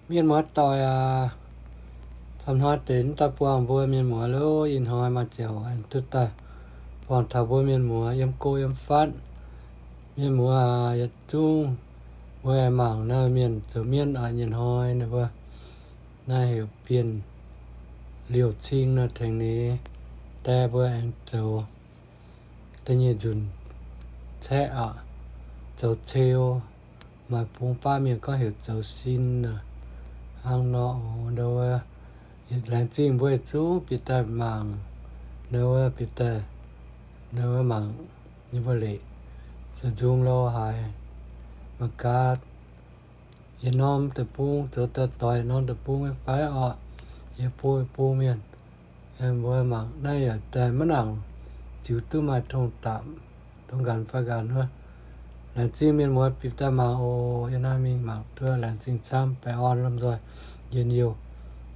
Mienh muoz-doic aac, camv hnoi deix mv daaih buangh mbuo mienh muoz lo. Ih hnoi maaih ziangh hoc aengx duqv daaih buangh taux mbuo mienh muoz yiem go yiem fatv. Mienh muoz aac, yietc zungv mbuo aengx mangc naaiv mienh zoux mienv oc. Nyei hnoi ninh mbuo naaiv heuc Bienh Liouh Cing nor tengx ninh dae mbuo aengx zoux da'nyeic nzunc caeqv oc, zoux ceu. Maaih bung baav mienh gorngv heuc zoux sin nor. Hnangv nor oc, ndau wuov laengz zingh mbuo yietc zungv bieqc daaih mangc, ndau wuov bieqc daaih, ndau wuov mangc ninh mbuo leic zoux nzung lo haaix. Mangc gaax yietc norm deic-bung zoux daaih doix norm deic-bung nyei fai orqc. Yietc bung yietc bung mienh, mbuo mangc naaiv yaac daaih maiv nangc ziux duqv maaih tong dapc, dongh nqanx fai nqanx wuov. Laengz zingh mienh muoz bieqc daaih mangc oc. Yie naaiv mingh mangc duqv, laengz zingh camv, baengh orn lomh nzoih njien-youh,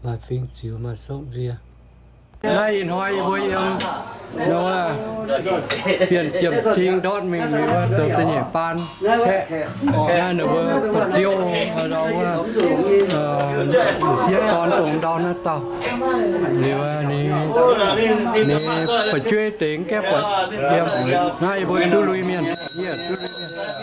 maaih fingx ziux maaih sokv nzie. Naaiv ih hnoi yie mbuo yiem, ndau wuov, Bienh Jiem Cing ndortv mingh liuz wuov zoux da'nyeic baan caeqv. Naaiv ninh mbuo fu'jueiv, ndau wuov, sieqv dorn dongh ndau naaiv dauh. Liuz ninh, ninh fu'jueiv deix mv gaengh buatc yiem. Naaiv yie mbuo zuqv lui mienh, yie zuqv lui mienh.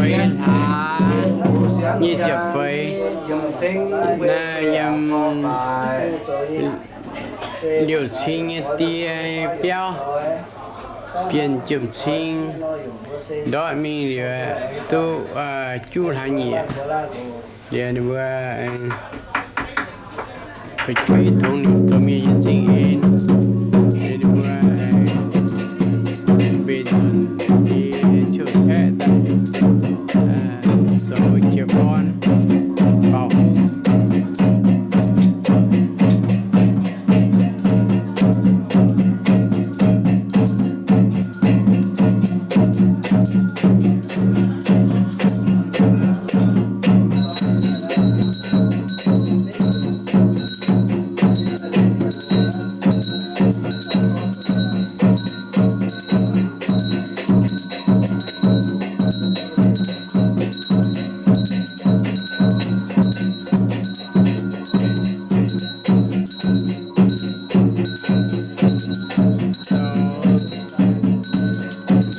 feix hlaax nyic ziepc feix. Naaiv yiem liouh cing nyei die biauv, Bienh Jiem Cing, ndortv mingh liuz duqv juqv hlaax nyieqc. Liuz ninh mbuo fu'jueiv tongx ninh domh mienh nyei zingh en, liuz ninh mbuo mbenc ciouv caeqv daaih zoux jiez gorn baaux hungh.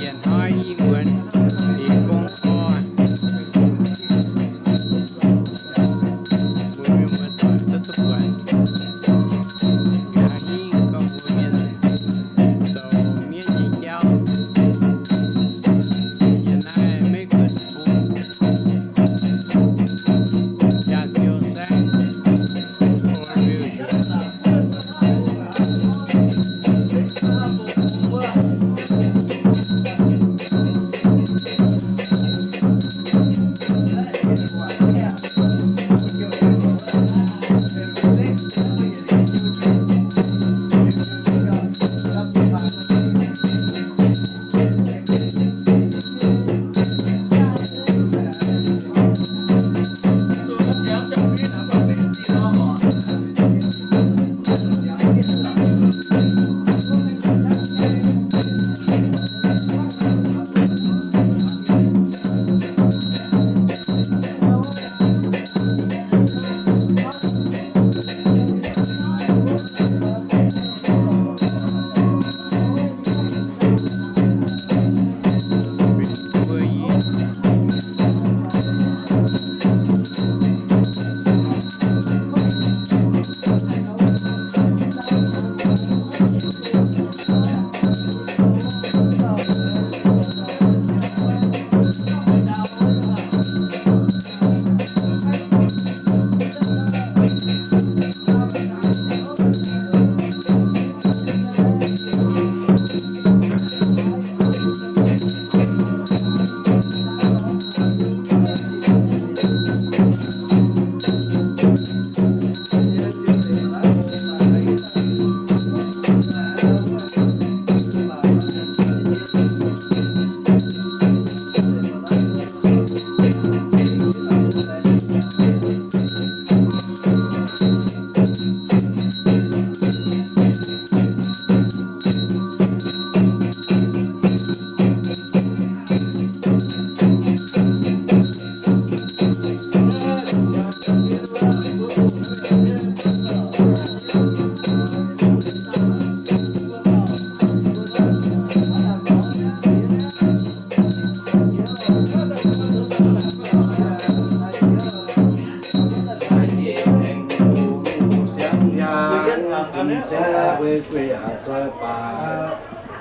Yietc hnoi i muonz liuz gong gorn, mbuo mienh muoz-doic duqv duqv buatc, nqa'haav hingv gorngv mbuo mienh zoux mienv nyei jauv. Yiem naaiv Meiv Guoqv bung, Jaa Ziou Saengv,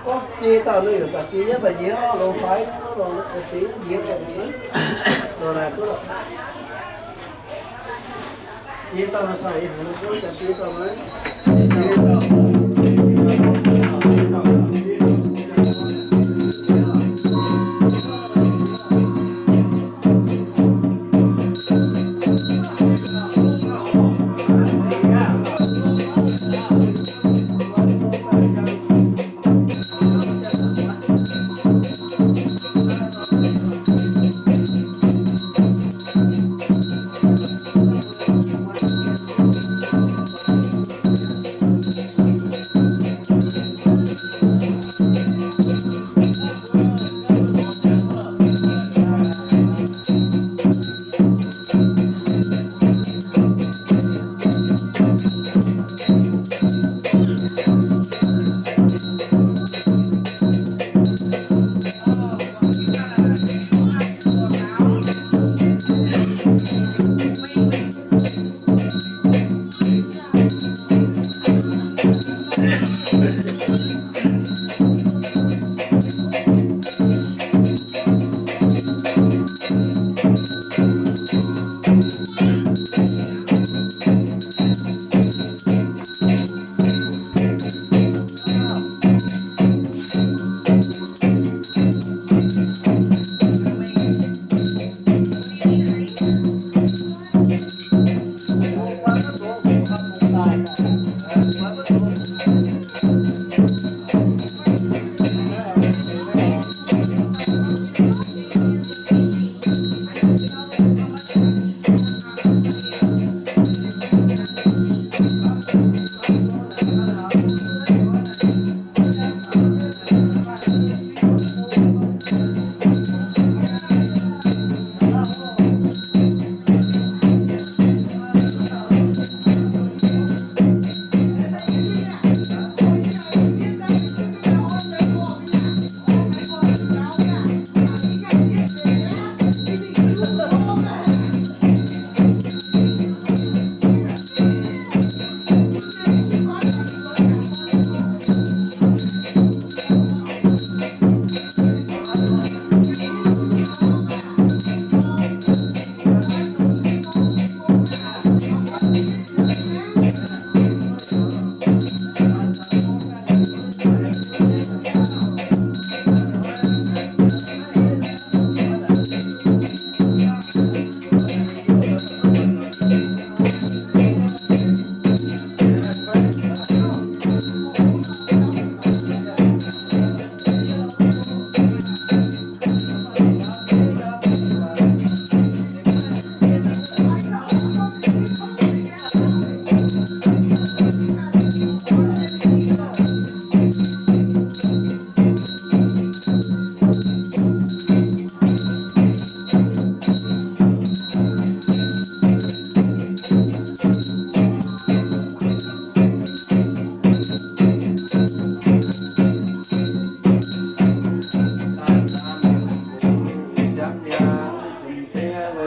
Gorngv biei dauh ninh yaac za'biei, yie mv baac yie longx faix, longx za'biei, yie longx, longx naaic duqv lorqc. Yie dauh sai, yie haiz longx za'biei dauh maiv.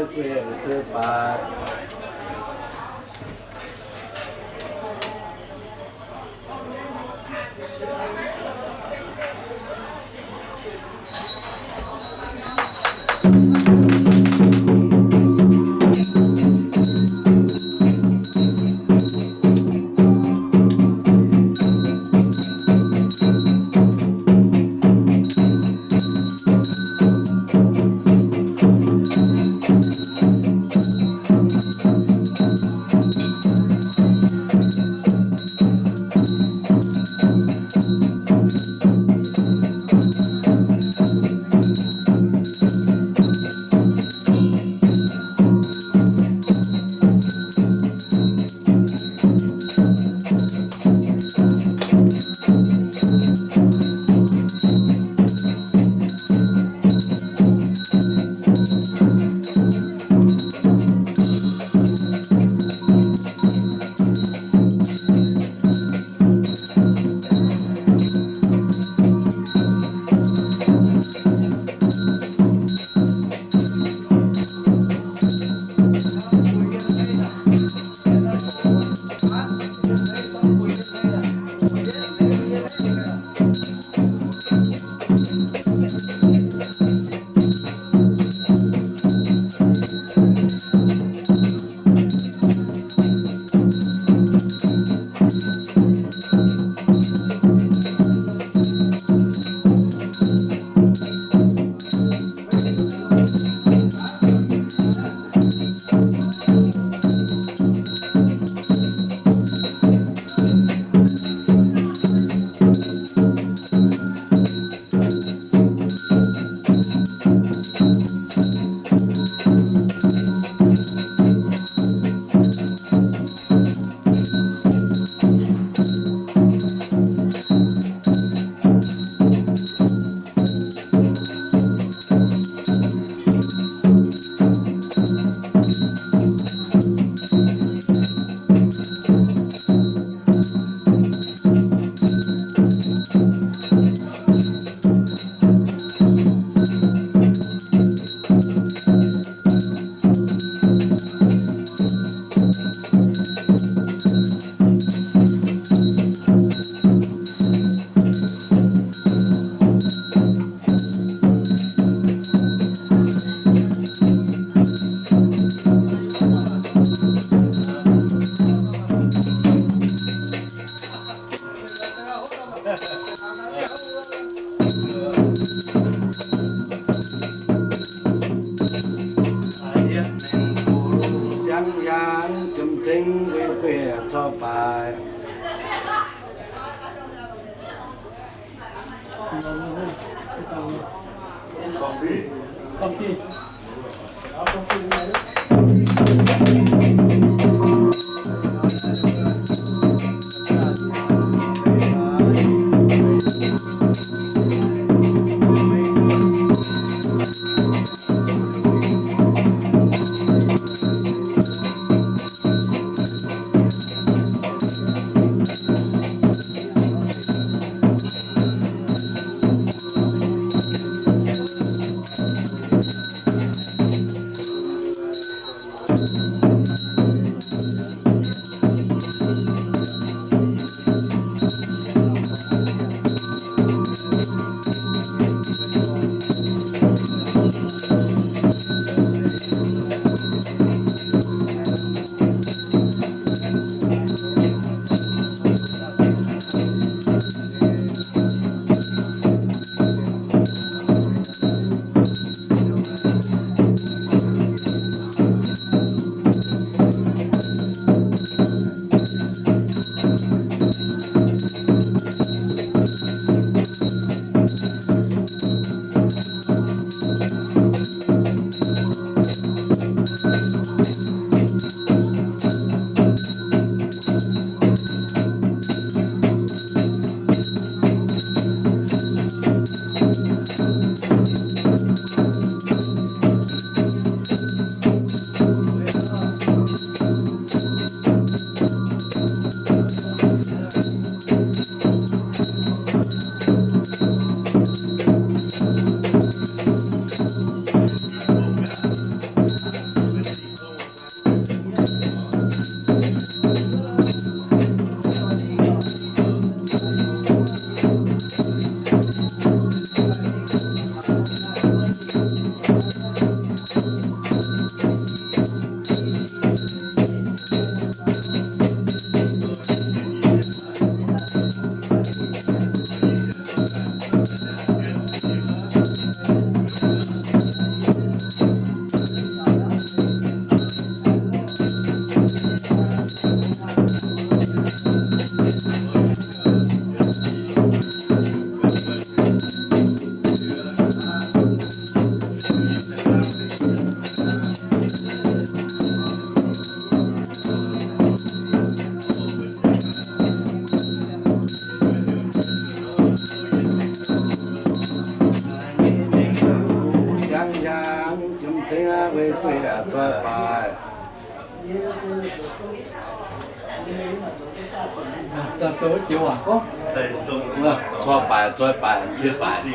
Guei zuov baaix. Siang yaac jomc ceng guei guei corc baaix. Zoi baaix, zoi baaix, zoi baaix.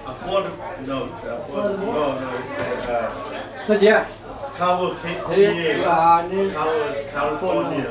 Affordable, no, affordable, no, no, it's, uh, California.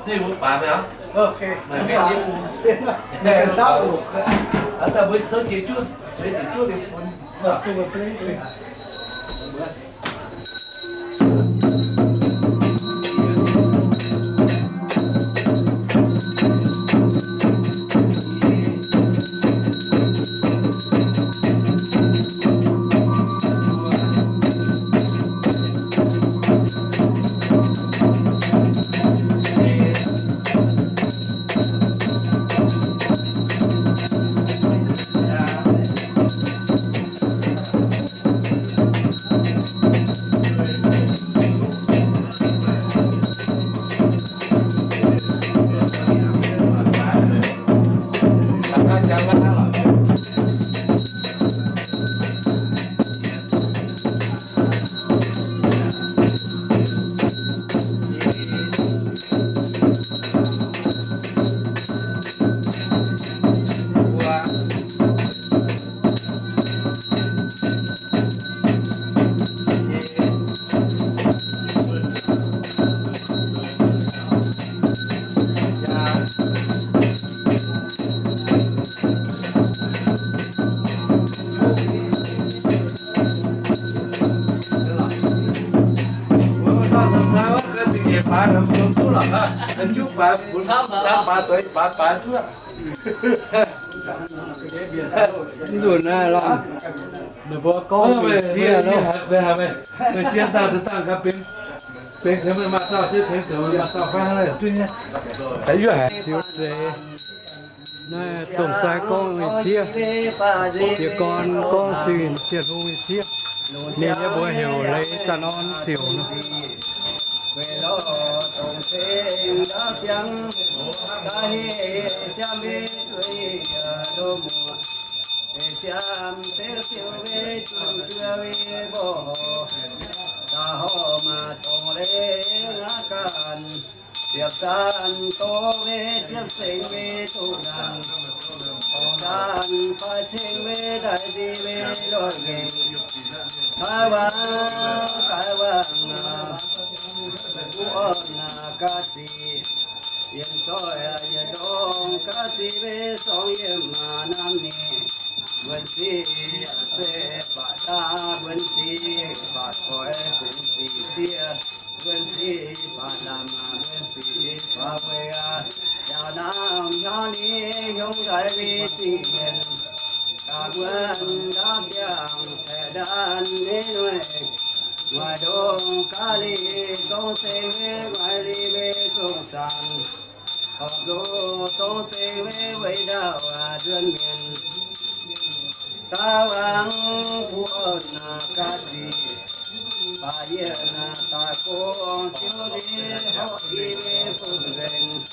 Ninh mbuo baac meih oc. Ok. Meih mv baac, aa, daaih mbuo souv jiex juv, mbuo jiex juv liuz bun. Nzunc naaiv lorqc, ninh mbuo gorngv meih sieqv lorqc. Meih sieqv daaih dangh gaax benx, benx tengx meih maaih dauh sieqv, tengx meih maaih dauh fai hnangv naaiv duqv nyei. Da'yietv haic. Ziux zeiz naaiv domh sai gorngv meih sieqv, jiez gorn gorngv sienx Tin-Hungh meih sieqv. Ninh nyei mbuox heuc Leiz Da'norn Siouc nor. Yietc zoih yietc ndongh ga'sie mbe sorng yiem naaiv ninh, wuonh sic se baac daaih wuonh sic baac goix bungx sic sieqv, wuonh sic baac lamh wuonh sic baac weic aqv. Yaac naaiv hnyangx ninh hiuang daaih mingh zingh mienh, gaax wuonh ndaauv ziangh caeqv ndaanh ninh noic, nguaaic ndongh ga'sie zongh se mbe, nguaaic li mbe zongh zanc, horpc loz zongh se mbe weic ndau nzuonx mienh. Da'wangc buo naaic ga'sie, baac yie naaic daaih gorngv ziouc ninh horpc i mbe fun nzengc.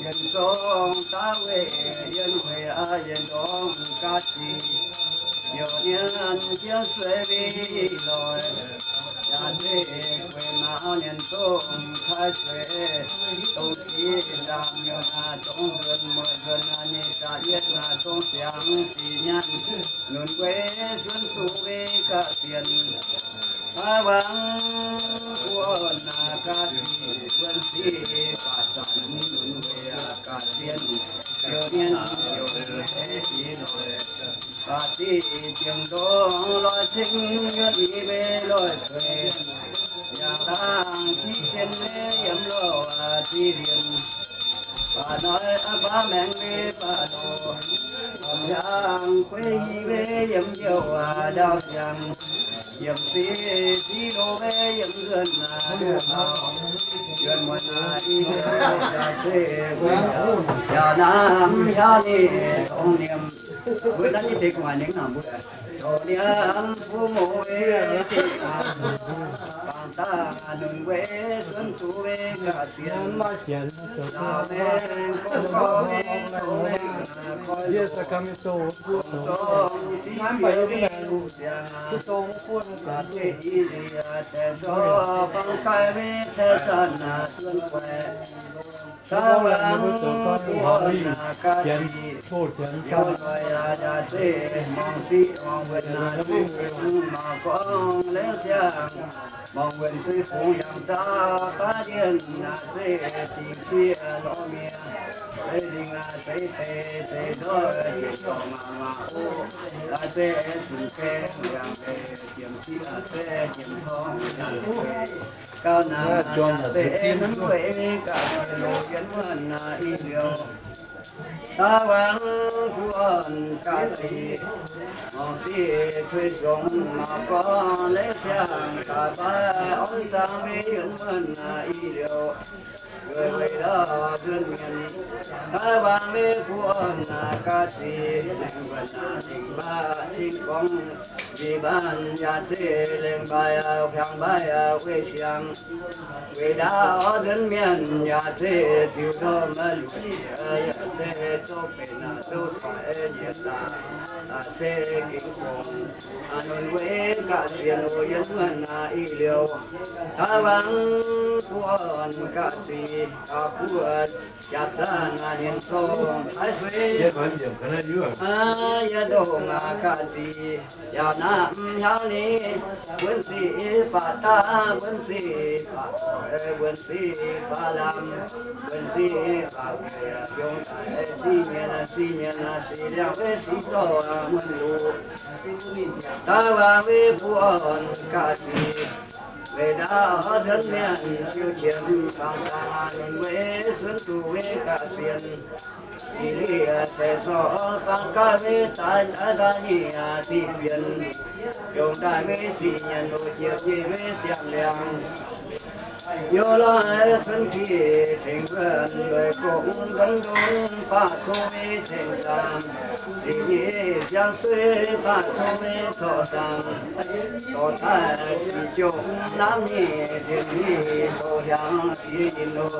Yietc zungv daaih weic yiem weic aqv yietc ndongh ga'sie, youc nien jienv sueih mingh loic, yaac zeiz gueic mauz nien zungv taaih sueih, dongh jiex ndaamv youc naaic dongh nzuonx mueiz nzuonx naaic nyei da'yietv naaic zungv ziangx sic nyanc, nunc guei zuonx zuqc mbe ga'sie. Da'wangc buo naaic ga'sie, wuonh sic baac zanc nunc guei ga'sie, youc nien youc leiz i loic, ga'sie ziepc ndongh loic ceng yuoqv i mbe loic zueiz, yaac laangh jiv zien mbe yiem loz ziqc liemh, baac noic aqv baav maengx mbe baac loz, horpc yaangh gueiv i mbe yiem youh ndau ziangx, yiem sic sic loz mbe yiem nzuonx naaic hlauv, yuonh muonz naaic i mbe yaac zeiv, yaac naaiv hnyangx ninh dongh nyiemc, mbuo naaiv nyei deix gu'nguaaic ningx naaic mbuo, Liemh buv mouz wei, bangc daaih nunc wei, zuonx zuqc wei ga'sienx. Gauh naaic se en wuov ga'sie loz yien muonh naaic i liouh, daaih wangc buonc ga'sie, mangc dieh tuix zongx mangc gorngv leiz siang daaih baaix orn zaangc mingh yien muonh naaic i liouh, weic weic ndau nzuonx mienh, daaih wangc mingh buonc ga'sie, lengh mbuo naaic lengh baac cing gorngv, njiec mbaanh yaac zeiz lengh mbaih, piangx mbaih weic siang, weic ndau nzuonx mienh yaac zeiz diuh ndorm luoqc, yaac zeiz zouv benx zouv toic njiec daaih, se gengh fongc, nunc weic ga'sie loz yien muonh naaic i liouh, daaih wangc buonc ga'sie, gauh buov jaax zanc ninh zorng taaix suiv, yie ndongh ga'sie, yaac naaiv hnyangx ni, wuonx sic baac daaih, wuonx sic baac doic, wuonx sic baac lamh, wuonx sic baac weic yungz daaih sic nyienh, sic nyienh sic liangh weic sic zorh muonh luc, daaih wangc weic buonc ga'sie, weic ndau nzuonx mienh siou qiemx bangc daaih, ninh weic zuonx zuqc weic ga'sie. Ninh liec se zorqv bangc gaax weic daaih, daaih daaih nyic ziqc bienc, yungz daaih weic sic nyienh loz jiex nyei weic siang-liangh. Youh lorh cuotv kie tengx wuonh, loic gong nzuonx ndongc baac tong weic tengx zaangc, ziqc nyeic ziangh suiv baac tong weic corc zaangc, dorh daaih sic jomc lamh nyic, nzieqc nyic doqc hiaangx sic nyinh loz,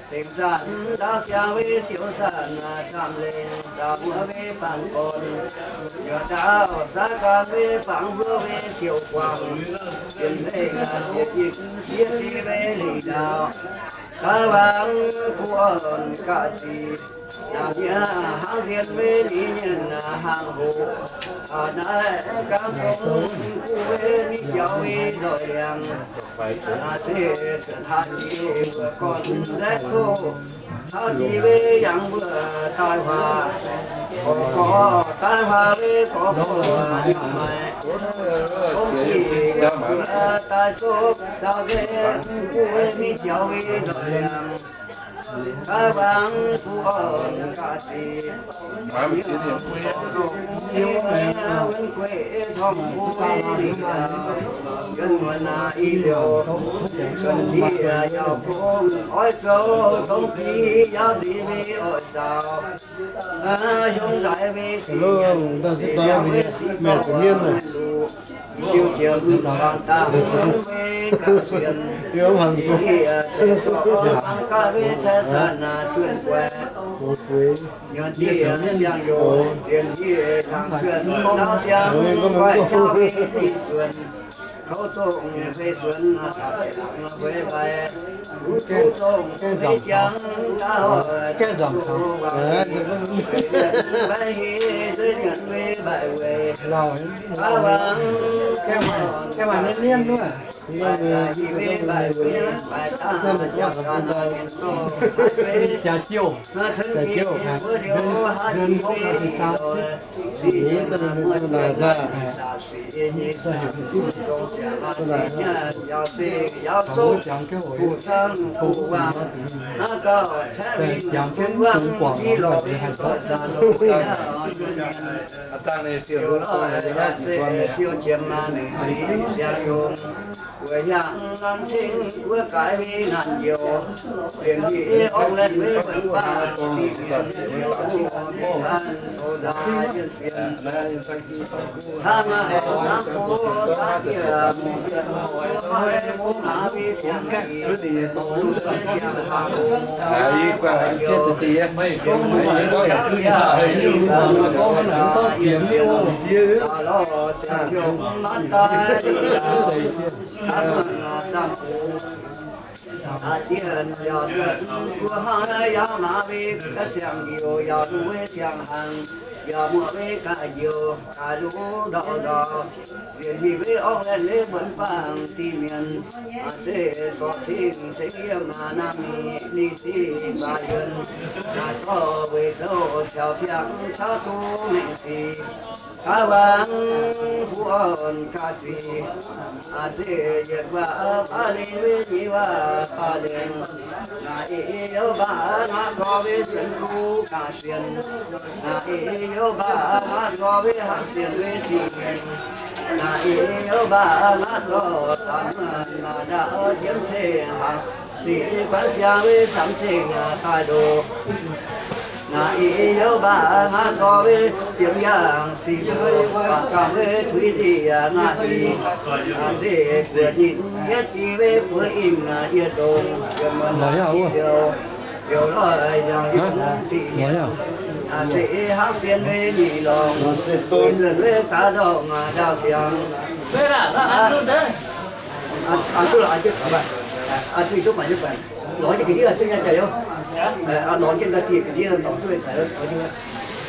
tengx zanc ndaangc siang weic siouc zanc camv lengh, daaih mbuo weic bangc gorn, yaac ndaauv saax gan weic bangc mbuo weic siouc guangc, zienh lengh zieqc nyinh sieqv ti weic lingc ndaauv, daaih wangc buonc ga'sie, naaic nyieqc hnangv nzienh weic lingc nyienh hnangv hoc, naaiv gangv dongh guv weic mi jaux weic nzoih liangx, naaiv se cuotv haaix jiex mbuo gorn-nzaeqv coqv, taux jiex weic yangh mbuo daaih huaax, gorx gorx daaih huaax weic gorx gorx yaac maaih, gorngv jiex yangh mbuo daaih zopv caux nzaeqv guv weic mi jaux weic nzoih liangx, daaih wangc buonc ga'sie, wuonx gueic torngv guv weic lingc ndaauv, yiem muonz naaiv i liouh, cuotv ndiev yaac gong, oix zoux dongh biei yaac biei weic oix zaux, hiuv daaih weic sic, weic sic zorqv luc, siou jiex mv baac daaih weic ga'sie, ndiev se zorqv bangc gaax weic caeqv zanc naaiv dunh guaix, nyorx ndiev siang-youz, zienh ndiev hnyangx cuotv ndaauv siang, guaix jauv weic diqc zuonx, kouv zongh fei zuonx, caux siangx fei mbaih, uv zuqv zongh fei jangx, daaih hoic zuqc wangc, fei nyanc mbaih heh, nzueic nyanc weic mbaih weic, daaih wangc, mbaih heh weic mbaih weic, mbaih daaih jangx ga'naaiv mienh zorqv fai fei, jaax jiouh, cen jiouh, haaix diuc weic lingc nzoih, Nziex hingh wei orv laengz leiz buonc fangx, dih mienh se zorqv cingx ceix yiem naamh mingh, ninh sic baac yienh, naaiv zorqv weic zoux caux ziangh caux duqv mengh sic, gaav wangc buv orn gaax sic, se yietc waac baav lengh, weic nyic waac baav lengh. Naaiv ih youz baac maiv zorqv weic sienx duqv gaax sienx. Naaiv ih youz baac maiv zorqv weic hnangv sienx weic sic mienh. Naaiv ih youz baac maiv zorqv daaih muonh maaih ndaauv jienv ceng hlaax sic guanv siang weic camv ceng daaih ndoh. Naaiv ih youz baac maiv zorqv weic diemx yangh sic mbuo, baac ganh weic tuix ndiev ngaatc mingh. Naaiv se buoz nyitc yietv jiex weic buoz inh yie ndongc, yie muonh naaiv liouh, liouh lorh yangh yiem ziqc nyeic. Naaiv se hnangv sien weic nyic lorngh, weic nzuonx weic gaax ndorngh ndaauv siang. Lorz jienv ga'ndiev duqv nyei jaax youz. Lorz jienv daaih dieh ga'ndiev dorngc duqv caux.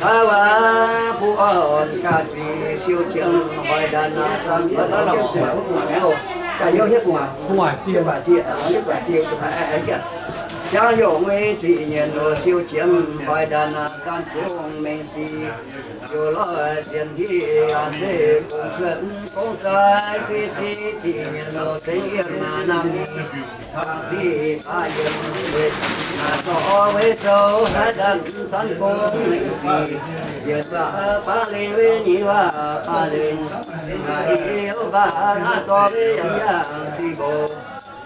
Daaih waac buv orn gaax sic siou qiemx hoic ndaanx naaic zaangc buonc lorz jienv gu'nguaaic wuov gu'nguaaic mi'aqv oc. Jaax youz hietv gu'nguaaic, hietv gu'nguaaic dieh, lorz jienv gu'nguaaic dieh, ziangh yongh weic ziqc nyeic oc, siou qiemx hoic ndaanx naaic zaangc zungv mengh sic. Ziouc lorz sienx hieh aac se gong cuotv gong zaaix, fih ziqc nyeic oc, zengx yiem naaiv naamh mingh. Dangh ziqc baac yiem weic naaiv zorqv weic zoux haaix zanc zanc gong mengh sic. Yietc waac baav lengh weic nyic waac baav lengh. Naaiv ih youz baac maiv zorqv weic yangh yangh sic mbuo.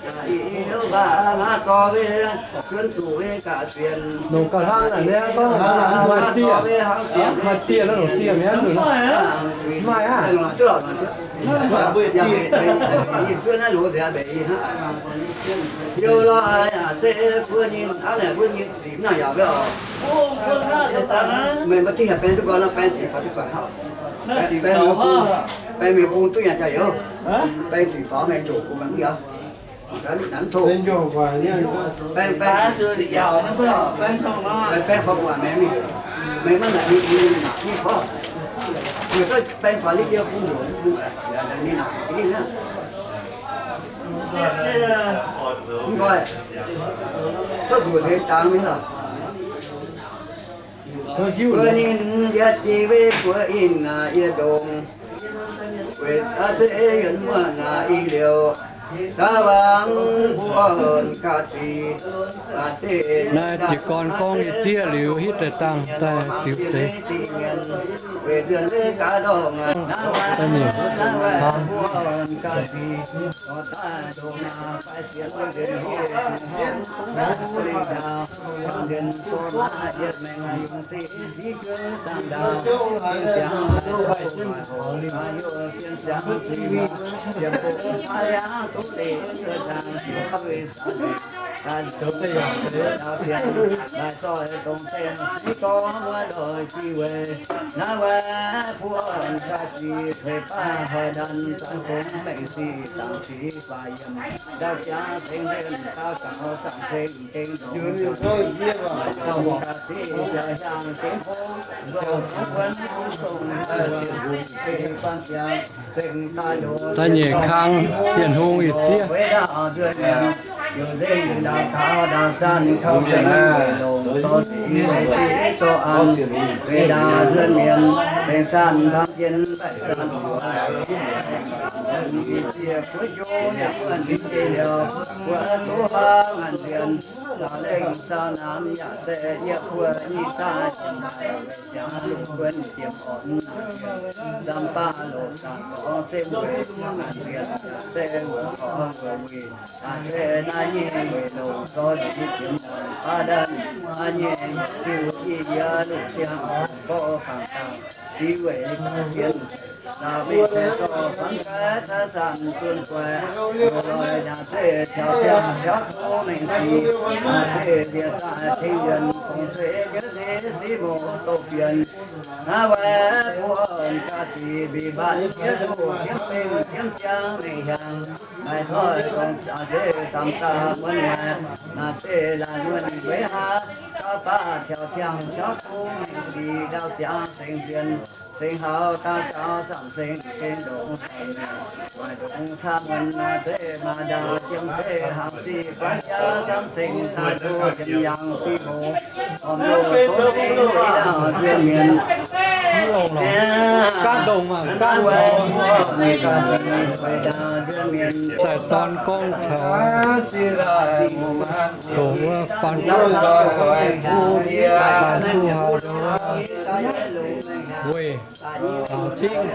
Naaiv ih youz baac maiv zorqv weic cuotv zuqc weic gaax sienx. Nongc gauh hnangv naaic, ninh gorngv maaih dieh, maaih dieh nor, nongc dieh mi'aqv nzunc. Maaih aqv. Youz lorh aac, se buo nyei hnangv naaic, buo nyei ziqc naaic yaac wuov oc. Meih maiv diqv haic, baeng duqv nqoi nor, baeng ziqc faaux duqv guaax hnangv. Baeng mingh bung duqv yaac jaax youz. Baeng ziqc faaux meih njoux bun meih mv yaac. Baeng, baeng, baeng faaux guaax meih mingh. Meih maiv naaic mingh, mingh naaic mingh faaux. Meih gorngv baeng faaux liuz yie bun njoux, ninh naaic ninh hnangv. Mv nqoi, cuotv zuqc nzengc dangx mingh lorqc. Buo ninh yietv jiex weic buo inh yie ndongc. Weic aav zeiz yiem muonh naaic i liouh, daaih wangc mbuo orn gaax sic. Naaiv jiez gorn gorngv nyei zieqv liuz hitv daaih dangh daaih diux deix. Weic nzuonx weic gaax ndorngh, da'nyeic hnangv. Da'nyeic kang, Sien Hungh yietc zieqv. gorx fangx dauh, ziux weic daaih jienv, dauh mingh tengx dorh fangx gaax, daaih zanc zunh guaix, loz-loz yaac zeiv taux ziangh, taux tov mengh sic, zeiv njiec daaih tengx yuonh fongc zueih jienv deix sic mouz douz-bienx, naaiv waaic buonv ga'sic mbic mbaanh jiex ndoh jienv mengh jienv jangv mengh hiaangx, maaih zoih dongh zeiv samx daaih muonz maaih, naaiv zeiv laanh muonz weic haaix, gauh baac taux ziangh taux tov mengh sic ndau ziangx sengx mbienx sengx haux daaih gauh samx sengx gengh ndongc, waaic ndongc caa muonz naaiv zeiv maaih ndaauh jiem zeiv hnangv sic guanv jaax samx sengx daaih nduov jiem yangh sic mouz, orm loz tov mingh ndaauh nzuonx mienz. Mv longx lorqc. Gaanv ndongc maah, gaanv ndongc. Sai-dorn gorngv taux dongh wuov faan, faan duqv haaix ndau, weic taux cingv.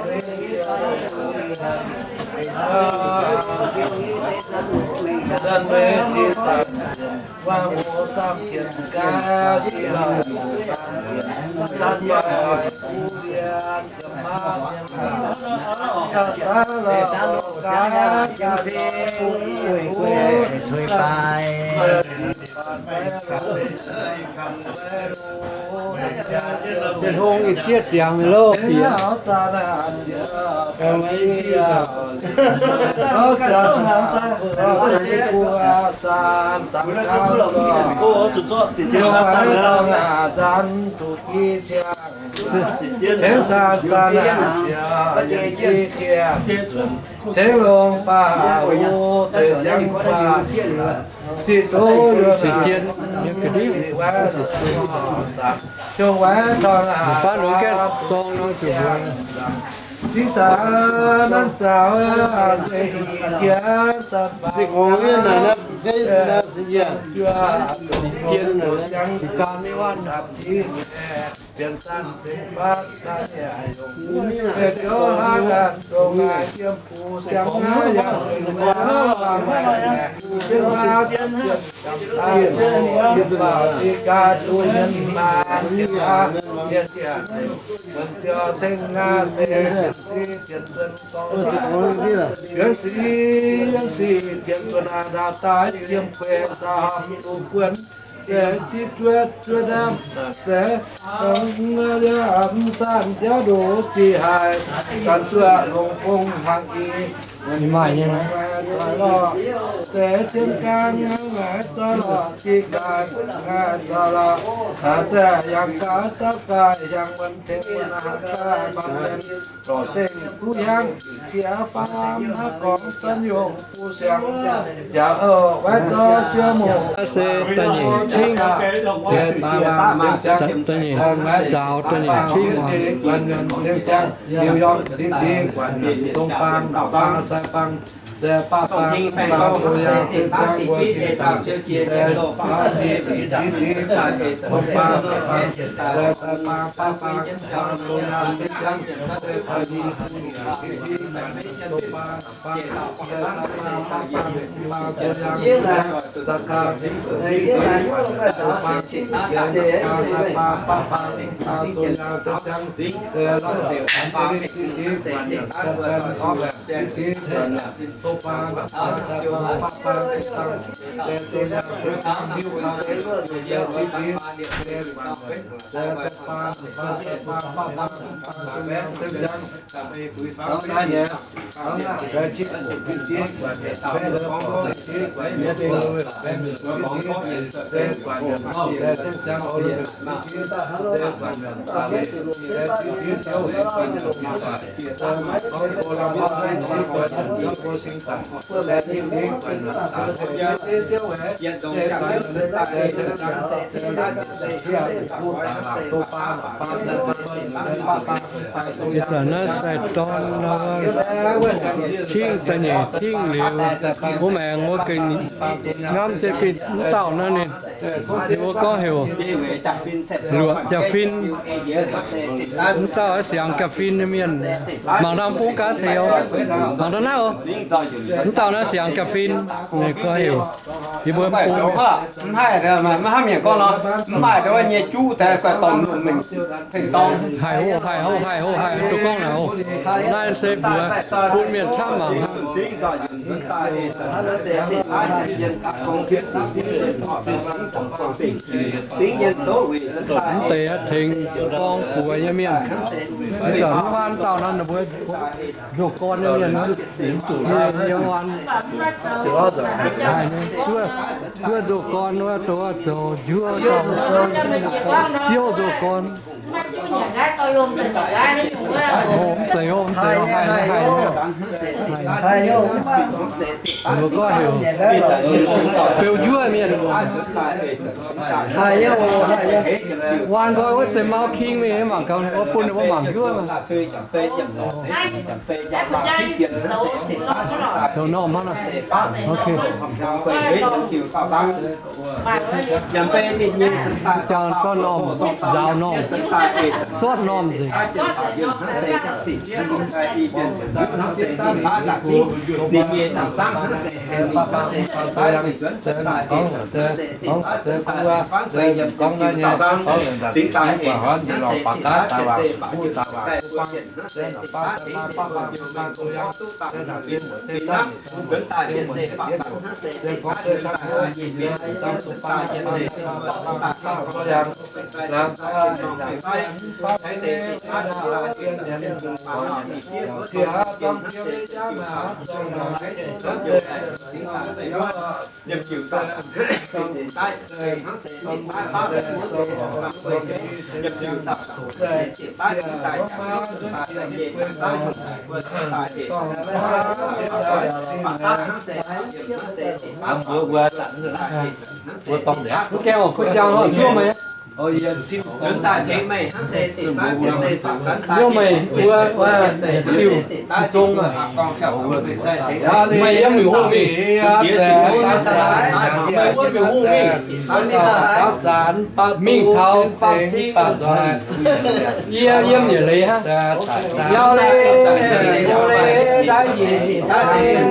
Tin-Hungh ih zieqv ziangx loh bieqc. Ceix longx baac hu deix siangx baac ziqc duqv yuonh, ziqc jienv nyei ga'ndiev. Baav longx gaengh zorng nor ziouc mbuox. Zingh saaux nanv saaux, zingh hongx yie naaic naaiv, ziqc jienv siangx ganh nyei waanc. Naaiv se da'nyeic cingv, da'nyeic zaaux da'nyeic cingv oc. Ih zanc naaiv sai-dorn nor, cingv da'nyeic cingv liuz, wuov maengx wuov gengh ngamv jienv fih mv dauh naaiv ninh. Ninh mbuo gorngv heuc Luoqc Jaa-Fin. Mv dauh siangx Jaa-Fin nyei mienh, mangc ndau bung gaax taux, mangc ndau naaiv oc. Mv dauh naaiv siangx Jaa-Fin, ninh gorngv heuc yie mbuo mv bung. Mv haih, mv haih mienh gorngv nor, mv maaih wuov nyei juv daaih guaih dorngc lungh mengh tengx dorng. Haic oc, haic oc, haic oc, haic oc, duqv gorngv naaic oc. Naaiv se mbuox bun mienh camv mangc hnangv. Mv deix tengx gorngv buoz nyei mienh. Mv baac mv dauh naaiv ninh mbuo ndoh gorn nyei mienh, yiem waan zuov ndoh gorn wuov, zoux njuov, siouv ndoh gorn. Mv zeiz, mv zeiz, haiz, haiz, haiz, beu njuov mienh. Waan nqoi wuov deix mau king mingh mangc gaax, ninh mbuo bun ninh mbuo mangc njuov. Zoux normh hnangv. Ok. Jangx gorngv normh, nzaaux normh, sortv normh nzengc. Mv gaengh oc, kuv jangx oc, juov meih. Yiem meih wuov, wuov, diuh, diuh zong aqv. Meih yiem miuc hungh mingh. Meih wuov miuc hungh mingh. Mingh taux baamh cing. Yie yiem yietc leiz hnangv. Yau leiz, yau leiz, daaih yietc leiz,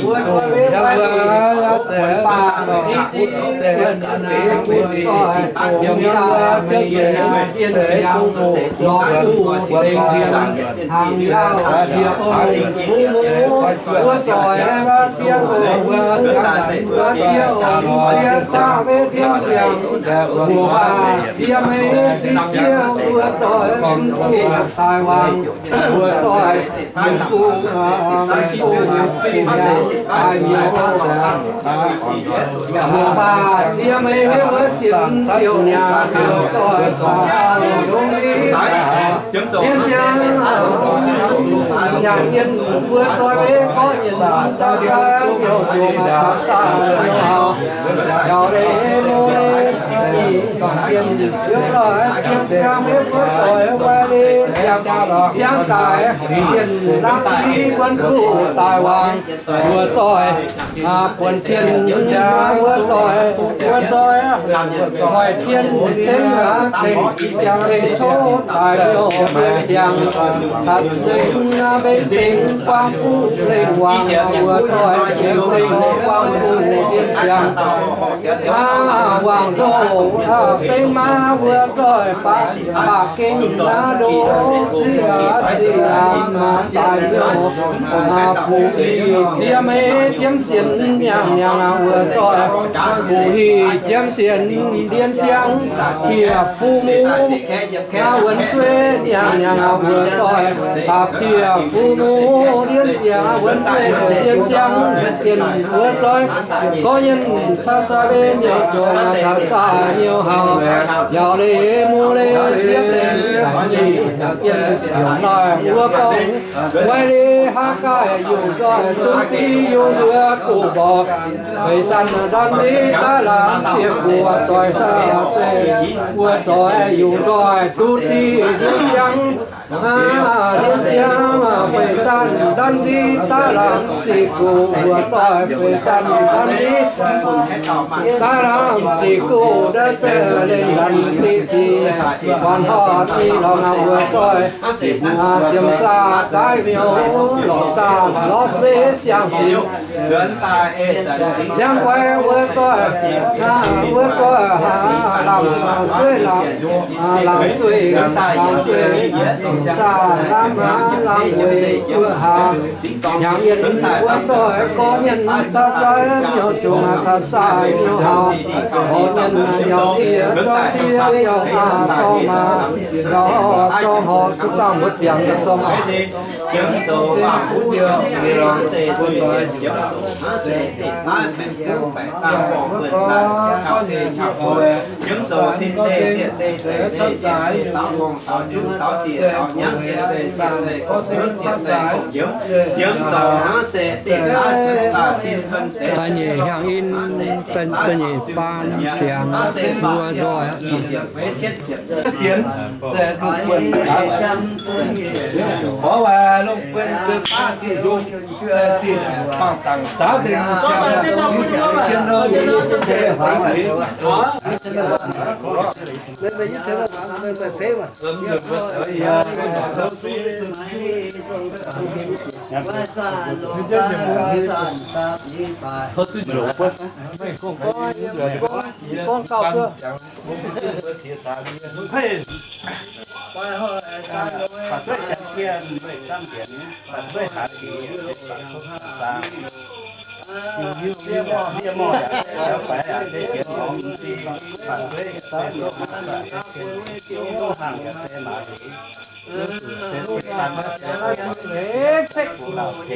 wuov, wuov, wuov, wuov, baamh cing, cing, wuov, wuov, wuov, yiem, yiem, yiem, yiem, lorz duqv dengh tien, hnangv yaac diex oc, mbuo zoih, mbuo diex oc, mbuo siangx, mbuo diex oc, mbuo diex saah maiv dien siangx, mbuo baac diex maiv dien siangx, mbuo zoih, mbuo daaih wangc, mbuo zoih, mbuo daaih mienh oc. Mbuo baac ziex meiv mbuo sienx siouc niaa siouc zoih faaux longx nyei. Yie siang yangh yienh mbuo zoih maiv gorngv nyei, zauv sai hnyouv hnyouv maaih taux sai hnyouv hauh. Yaac leiz mbuo leiz ih gorngv yienh yiem zoih yiem siang maiv mbuo zoih wuov leiz siang, siang daaih yienh lamh i buonv kuh daaih wangc. Mbuo zoih buonc tien, mbuo zoih, mbuo zoih, zoih tien ceng, ceng, ceng coqv daaih mienh siang, caux zinh mbeix dengx guangc fuqv lengh wangc. Mbuo zoih dengx dengx guangc fuqv mienh siang. Aa, wangc nzou, aa, bengx maa mbuo zoih baac, baac gengh aa, ndo ziqc aa, ziqc aa, maaih zaaix mbiouh, aa, buqc hic jiem maiv jiem sienx, niangh niangh aa, mbuo zoih buqc hic jiem sienx ndien siang, qiex fu mu aa, wuonx sueih niangh niangh aa, mbuo zoih baac qiex fu mu ndien siang, wuonx sueih ndien siang, sienx mbuo zoih gorngv yienh caqv sai mbe nyei jomc caqv sai hnyouv hauh. Yaac leiz mbuo leiz ziex deix yienh ziouc noic mbuo gorngv, Guai leiz haaix gaaih yungz nzoih duqv div yungz mbuo duqv mborqv, feix san ndorn nziv daaih laangz ziec guoqv zoih caqv sai, mbuo zoih yungz nzoih duqv div yungz siang. Aa, yie siang feix zanc ndanv ndiv daaih lamh ziqc guv, wuov doic feix zanc ndanv ndiv daaih lamh ziqc guv, daaih zeiz lengh ndanv ndiv ziqc, guanh horpc i lorz ngau wuov doic, siemx saah daaih miuc, lorz saah lorz se siang-simx. Siang guai wuov doic, wuov doic, lamh sueih lamh, lamh sueih, lamh sueih, saah lamh, lamh weic guoqv haaix. Hnyangx mienh wuov doic, gorngv mienh caux sai miuc, zungv caux sai miuc haaix. Gorngv mienh yaac ziex, gorngv ziex yaac aac, gorngv maac yaac zorng horc, zuqc zaangc mbuo ziangx yaac zorng. Da'nyeic hnyangx in, da'nyeic baan ziangx wuov nzoih.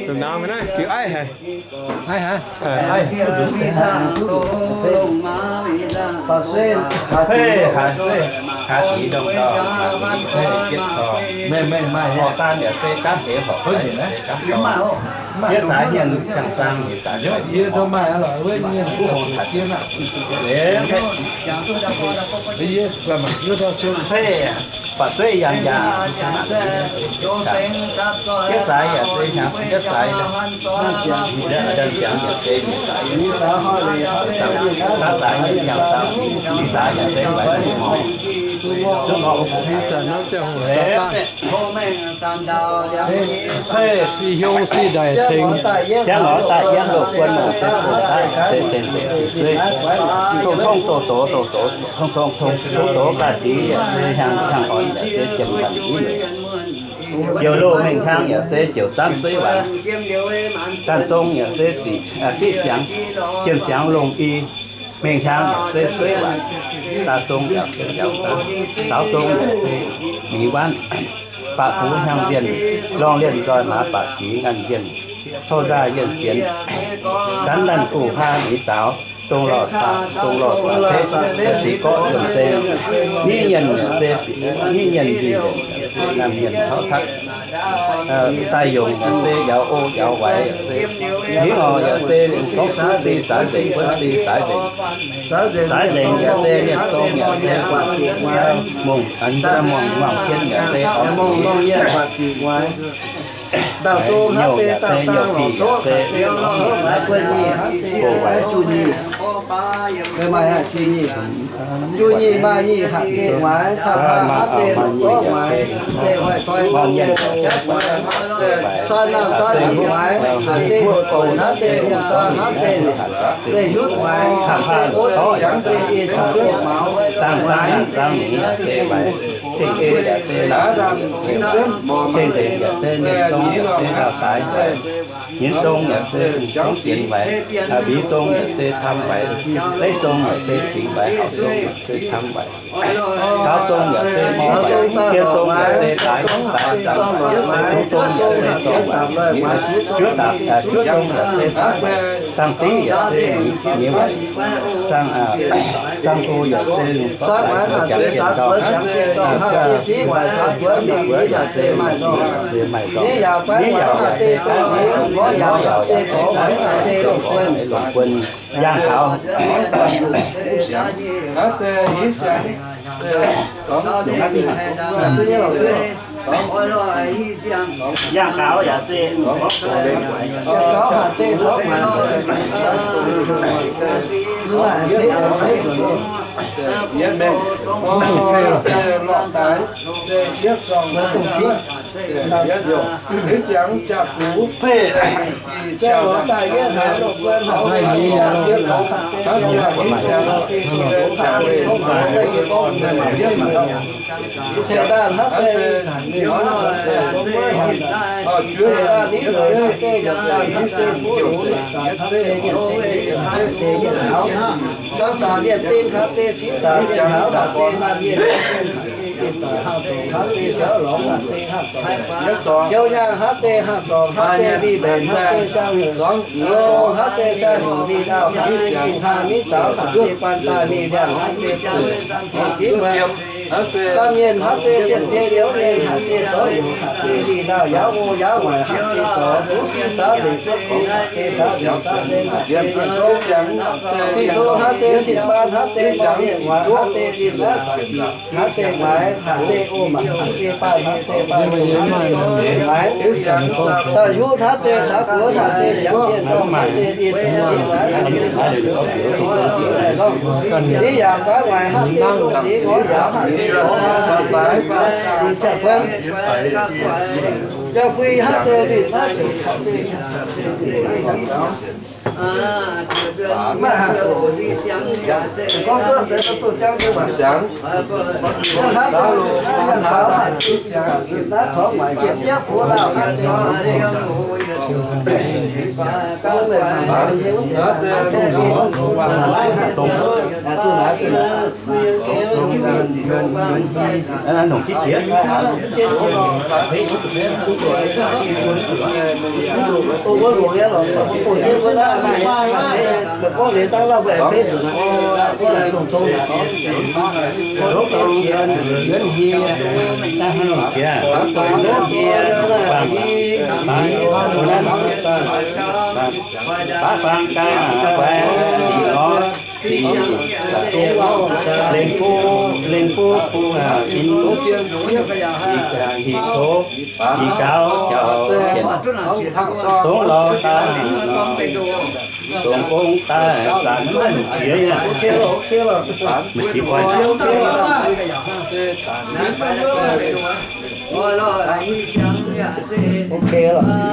Dongh naaiv maiv naaiv, jiu aiv haic. Aiv haic. Mengh mengh maaih horqc daan yaac se gaanv deix horqc, se gaanv dorngx. Yie saax hmien ciangh zaang, yie saax hmien. Ba'zueiv yangh yangh. Jienv saaix yaac se hnyangx jienv saaix, ndanc ziangx yaac se nyic saaix, saav saaix yaac hnyangx saaix, nyic saaix yaac se mbaix zuqc ngorc. Zuqc ngorc. Siqv hiong siqv ndaic tengx. Ziangh lorz daaih yiem loz-guon se doqc daaih se zengc zuqc siqv zueiv. Tongh tongh doqc doz, doqc doz, tongh tongh tongh doz doz ga'ndiev yaac se hnyangx hnyangx orn yaac se jiem ga'ndiev. Joux loz mengh hnyangx yaac se joux zanv suiv waanc. Ganh zong yaac se ziqc, ziqc siangx, jiem siangx longh i. Mengh hnyangx yaac se suiv waanc. Daaih zong yaac se njaaux zanv, saaux zong yaac se mingh wanv. Baac fuv hnyangx zienh, lorngh lienh nzoih maaz baac jiex ngaanh zienh, cou nzaaih yienh sienx, zanv lanv guv haa mingh zaaux, dongh lorh saah, dongh lorh saah, siqv gorqv yiem se, nyiv nyienh yaac se, nyiv nyienh nzingh yaac se ngaanh mienh taux tatv. Sai yongc yaac se yaux o yaux waix yaac se, hingv oc yaac se gorngv suv si saaix nzengc, buonv si saaix nzengc. Saaix nzengc yaac se mienh dongh yaac se mongh, muangx cien yaac se orn, nyouh yaac se nyouh fih yaac se, go waix. Juv nyic maaih nyic hatc zeqc waix, taux hatc zeqc longc gorngv waix, zeqc hoic toi hatc zeqc longc jatv waix, san naamh zaav nyic waix, hatc zeqc bouc hatc zeqc hungh saa hatc zeqc, zeqc nyutv waix, hatc zeqc ov si hatc zeqc i caux buoqc maux waix. Cing-ei yaac se, cing-nzengc yaac se, mienh zong yaac se, ndau-daaix nzengc, nyinz zong yaac se, zong sienx waix, mbiz zong yaac se, tam waix, leiz zong yaac se, cingx waix, haux zong yaac se, tam waix, saaux zong yaac se, mouv waix, cien zong yaac se, daaix hnyouv waix, zuqc zong yaac se, zorng waix, juov dapc, juov zong yaac se, saangv waix, zaangh div yaac se, nyiex waix, zaangh, zaangh go yaac se, lungh zorqv waix, jangx jienv zorng, siqv waix, siqv waix, maaih zorng, nyiex yaaux, nyiex yaaux yaac se, gorngv yaaux yaac se, gorngv waix, longc guon, yangh taux. Yangh gaux yaac se, yangh gaux haac se taux maaic, Ceix daaih hnangv zeiz, ceix daaih nitv leiz hnangv zeiz, yietc daaih hnangv zeiz, buv longx yietc daaih hnangv zeiz, yietc daaih hnangv zeiz, yietc daaih hnangv. Cang saac mienh dinh hnangv zeiz, singx saac mienh hnangv zeiz, maaih mienh hnangv zeiz, mienh dinh daaih hnangv zeiz, hnangv zeiz siouv lorngx hnangv zeiz, hnangv zeiz siouv nyaanh hnangv zeiz, hnangv zeiz, hnangv zeiz mbic mbenc hnangv zeiz, siang heuc longx hnangv zeiz, siang heuc mingh dauh hnangv zeiz, mingh hnangv mingh zaux hnangv zeiz, guanh daaih mingh ndiangx hnangv zeiz, ziv muoz. Baamh mienh hnangv zeiz, sienh biei liouv mienh hnangv zeiz, zoux heuc hnangv zeiz, mingh lauh yaauv o yaauv waaic hnangv zeiz, zoux duqv sieqv saav leiz guotv zeiz hnangv zeiz, saav leiz saav leiz hnangv zeiz, mienh zoux, mienh zoux hnangv zeiz, cin-baan hnangv zeiz, mienh muoz hnangv zeiz, mienh muoz hnangv zeiz, maaiz hnangv zeiz, o maaic hnangv zeiz, baan hnangv zeiz, baan maaiz, daaih hiuv hnangv zeiz, saax guoqv hnangv zeiz, siangx mienh dorngh hnangv zeiz, dinh daaih hnangv zeiz, daaih longh, dinh yaac gaax waaic hnangv zeiz, lungh deix ngorc yaauv hnangv zeiz, longx hnangv zeiz, ziqc ziangh buonv, yaac bui hnangv zeiz, ninh hnangv zeiz, maiv haic, gorngv duqv deix duqv jangv nyei waac. Hnangv zeiz, hnangv faaux, hnangv tongx waaic jienv jieqv fuqv lauh hnangv zeiz, Baav bang ganh fai, lengh buv, lengh buv bung, in, hih tov, hih gaux jauv jienv, dongh lorz daaih, dongh gong daaih, zanc maiv nongc qiex yaac. Maiv qiex guai. Ok lorqc.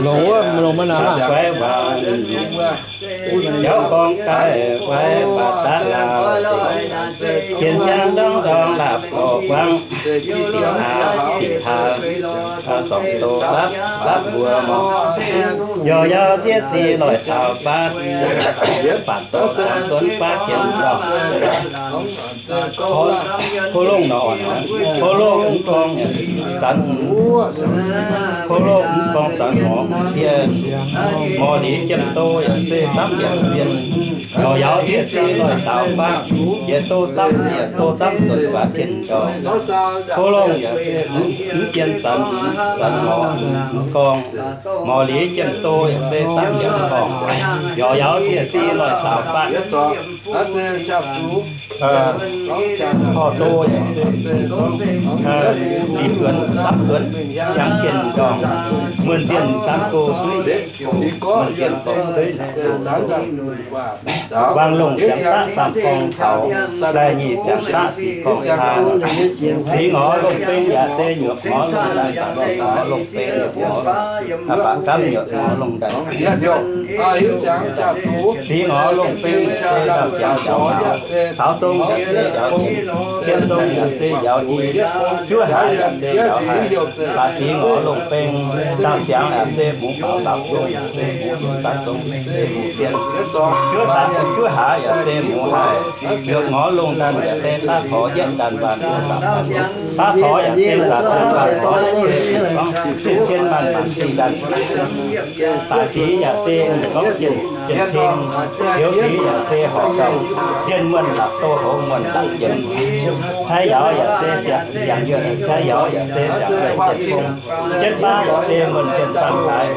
Longx wuov, longx maiv nor. Jauv gorngv daaih fai baac daaih lauh, jien ziangv ndorngv ndorngv laapc lorh guangv, aav, aav, zorngc doz lapv lapv mbuo mor. Yaac yaac ziex si loic taux fatv, fatv doz zanc duonv fatv jien lorh. Hlo longh nor, hlo longh mv gorngv zanc, hlo longh mv gorngv zanc mor, die mor liuz jiemh do yaac se zamv yaac bien. Yaac yaac ziex si loic taux fatv, jiex do zamv yaac do zamv duonv fatv jien lorh. Hlo longh yaac mv bien zanc, zanc mor mv gorngv. Mor liuz jiemh do yaac se dangv yaac horngc, yaac yaac ziex si loic taux fatv. Horh do yaac se dingc duonx, dapv duonx. Siangx jienh ndorngh, muonh zienh zaanv go suiv, muonh zienh dorngh suiv. Wangc longh siangx daqv samh forng taux, daaih nyic siangx daqv sic gorngv taan. Six ngorc longh beng yaac se nyuoqc ngorc longh daaih, six ngorc longh beng nyuoqc ngorc longh, baac gamv nyuoqc ngorc longh daaih. Six ngorc longh beng yaac se ndau siangx njaaux maaz, caux dong yaac se njaaux i, cien dong yaac se njaaux i, juov hlaax yaac se njaaux haic, baac six ngorc longh beng, ndau siangx yaac se muoz baaux, ndau dong yaac se muoz, ndau dong yaac se muoz cien, juov hlaax, juov hlaax yaac se muoz haic, nyuoqc ngorc longh daaih yaac se daav torx yietv daaih mbaanh, daav torx yaac se daav torx, gorngv zinh cien maanh maanh zinh daaih. Daaih six yaac se gorngv jienh, jienh cing, ziouc six yaac se horqc gauh, jienh muonh la'doh hoz muonh daaih jienh. Cai yauz yaac se siangx yienh, cai yauz yaac se siangx yienh jienh fong. Jietv baav yaac se muonh jienh zaangv haaix.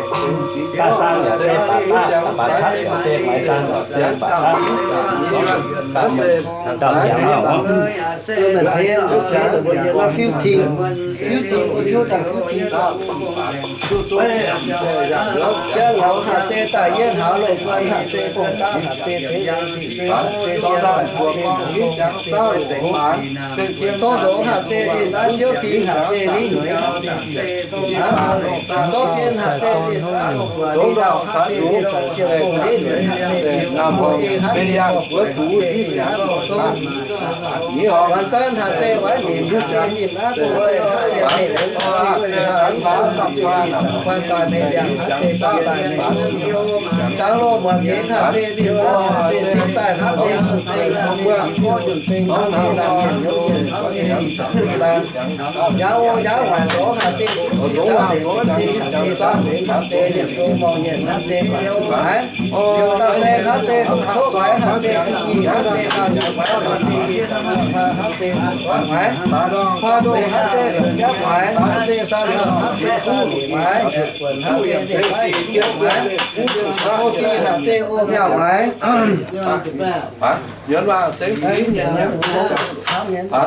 Daaih zaang yaac se baac daav, baac catv yaac se maaiz zaang yaac se baac daav. Daaih siangx hnangv. Fifteen, fifteen, fifteen. Ziangh houx haac se daaih yietv, houx longc guon haac se fong daav, haac se ceix, haac se sien, haac se zorqv ndoqc haac se ninh naaiv siouv fingx haac se ninh nyueiz, zorqv bien haac se ninh naaiv longc guaax ninh ndau haac se ninh zoux siou fongh ninh nyueiz haac se, mbuo ei haac se gorngv guaax haac se ninh naaiv longc zong. Guaax zanv haac se waaiv nyeic haac se ninh naaiv dongh deix haac se mengh haac se guaax daaih mengh liangx haac se guaax daaih mengh. Dangx loh muonc gengx haac se ninh naaiv haac se cingv daaih haac se fungx zengx haac se siqv gorngv nyunc zengx haac se laanh mienh hnyouv mienh haac se ninh zoux mingh laanh. Yaac o yaac waaic zorngx haac se zipv siqv zaangv nzengc zipv zingh haac se zaangv nzengc haac se mienh zong morngh nyienh haac se guaax haac se guaax. Dauh saeng haac se hungh coqv guaax haac se guaax nyic haac se dauh nyanc guaax haac se nyic haac se guaax. Huaax ndongh haac se longc jauv guaax haac se san haac se suv guaax, buonc haac se nzengc guaax nzengc guaax. O si haac se o miauh guaax.